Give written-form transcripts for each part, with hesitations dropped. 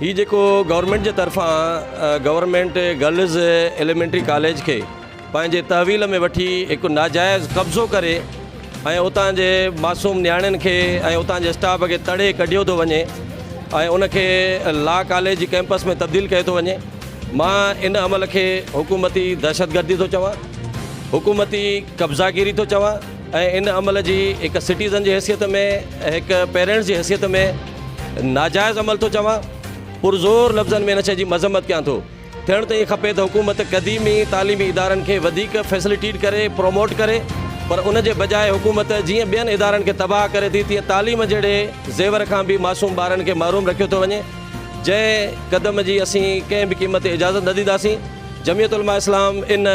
هي جيڪو گورنمينٽ جي طرفان گورنمينٽ گرلز ايليمينٽري ڪاليج کي پنهنجي تحويل ۾ وٺي هڪ ناجائز قبضو ڪري ۽ اتان جي معصوم نياڻين کي ۽ اتان جي اسٽاف کي تڙي ڪڍيو ٿو وڃي ۽ ان کي لا ڪاليج جي ڪئمپس ۾ تبديل ڪيو ٿو وڃي مان ان عمل کي حڪومتي دهشتگردي ٿو چوان حڪومتي قبضاگيري ٿو چوان ۽ ان عمل جي هڪ سٽيزن جي حيثيت ۾ هڪ پيرنٽس جي حيثيت ۾ ناجائز عمل ٿو چوان، پرزور لفظن ۾ ان شيء جي مذمت ڪيان ٿو. ٿيڻ ته ائين کپي ته حڪومت قديمي تعليمي ادارن کي وڌيڪ فيسليٽيٽ ڪري، پروموٽ ڪري، پر ان جي بجاء حڪومت جيئن ٻين ادارن کي تباهه ڪري ٿي تيئن تعليم جهڙي زيور کان به معصوم ٻارن کي محروم رکيو ٿو وڃي، جنهن قدم جي اسين ڪنهن به قيمت تي اجازت نه ڏينداسين. جمعيت علماء اسلام ان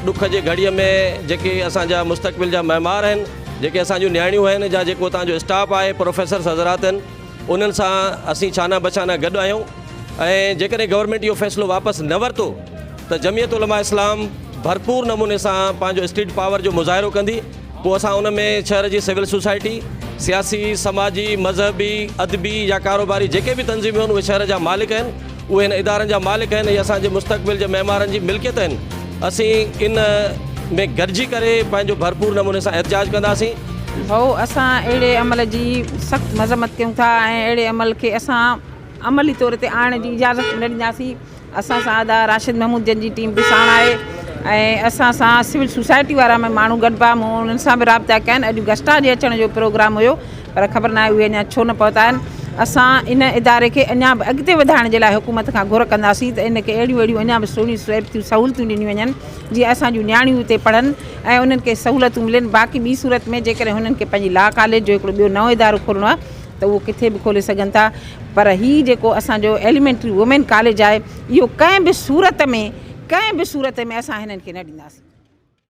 ڏک جي گهڙيء ۾ جيڪي اسان جا مستقبل جا معمار آهن، جيڪي اسان جون نياڻيون آهن يا جيڪو اتان جو اسٽاف آهي، پروفيسرس حضرات آهن، انهن سان اسين شانه بشانه گڏ آهيون ۽ جيڪڏهن گورنمينٽ اهو فيصلو واپس نه ورتو ته جمعيت علماء اسلام ڀرپور نموني سان پنهنجو اسٽريٽ پاور جو مظاهرو ڪندي. پوء اسان ان ۾ شهر جي سول سوسائٽي، سياسي، سماجي، مذهبي، ادبي يا ڪاروباري جيڪي به تنظيمون آهن اهي شهر جا مالڪ آهن، اهي هن ادارن جا مالڪ آهن، اهي اسان جي مستقبل جي معمارن جي ملڪيت آهن، اسين ان ۾ گڏجي ڪري پنهنجو ڀرپور نموني سان احتجاج ڪنداسين. ڀائو اسان اهڙي عمل جي سخت مذمت ڪيون ٿا ۽ اهڙي عمل کي اسان عملي طور تي آڻڻ جي اجازت به نه ڏينداسين. اسان سان ادا راشد محمود جن جي ٽيم به ساڻ آهي ۽ اسان سان سول سوسائٽي وارا به ماڻهو گڏبا مون انهن سان به رابطا ڪيا آهن اڄ گسٽا جي اچڻ جو پروگرام هيو پر خبر ناهي اهي اڃا ڇو نه پهتا آهن اسان ان اداري کي اڃا به اڳتي وڌائڻ جي لاء حڪومت کان گهر ڪنداسين ته ان کي اهڙيون اهڙيون اڃا به سهڻيون سهولتيون سهولتيون ڏنيون وڃن جيئن اسان جون نياڻيون اتي پڙهن ۽ انهن کي سهولتون ملن باقي ٻي صورت ۾ جيڪڏهن هنن کي پنهنجي لا ڪاليج جو هڪڙو ٻيو نئون ادارو کولڻو آهي ته اهو ڪٿي به کولي سگهن ٿا پر هي جيڪو اسان جو ايليمينٽري وومين ڪاليج آهي اهو ڪنهن به صورت ۾ ڪنهن به صورت ۾ اسان هنن کي نه ڏينداسين.